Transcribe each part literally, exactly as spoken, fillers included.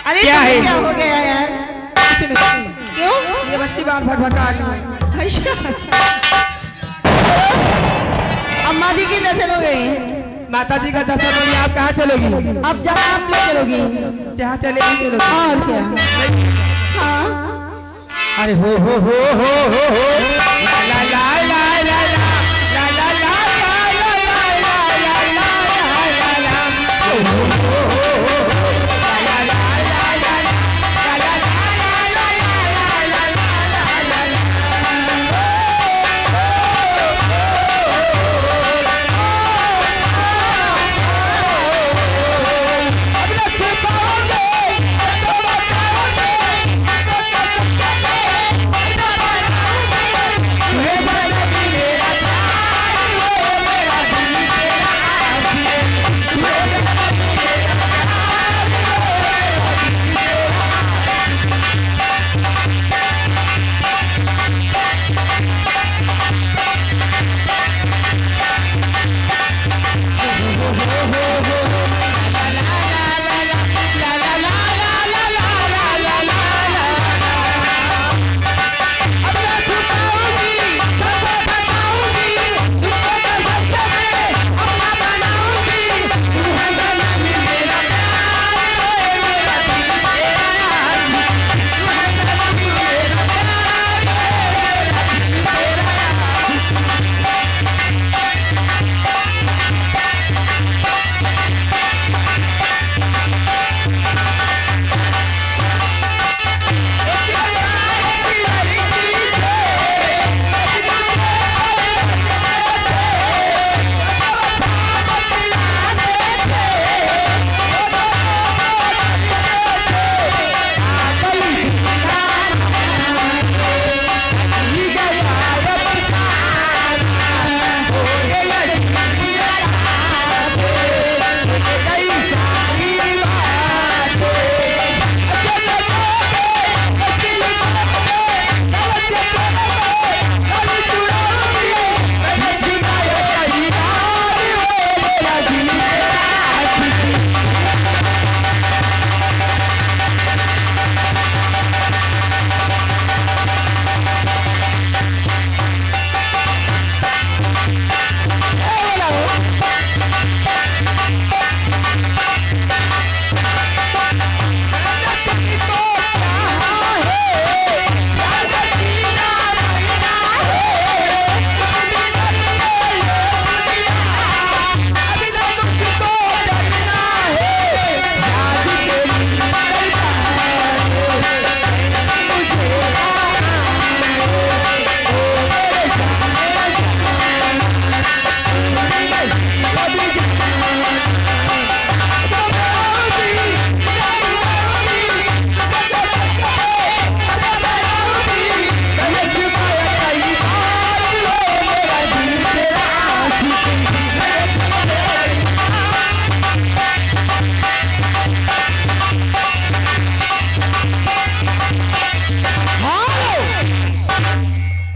अरे, क्या तुम्हें है? क्या हो गया यार? कुछ नहीं। क्यों? ये बच्ची बार भकभका रही है। अच्छा। अम्मा जी की दर्शन हो गई। माता जी का दर्शन हो गया, आप कहाँ चलोगी? अब जहाँ आप ले चलोगी। जहाँ चले ही चलोगी। और क्या? हाँ। अरे हो, हो, हो। ला, ला, ला।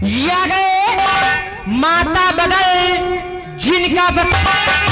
या गए माता बदल जिनका बदल।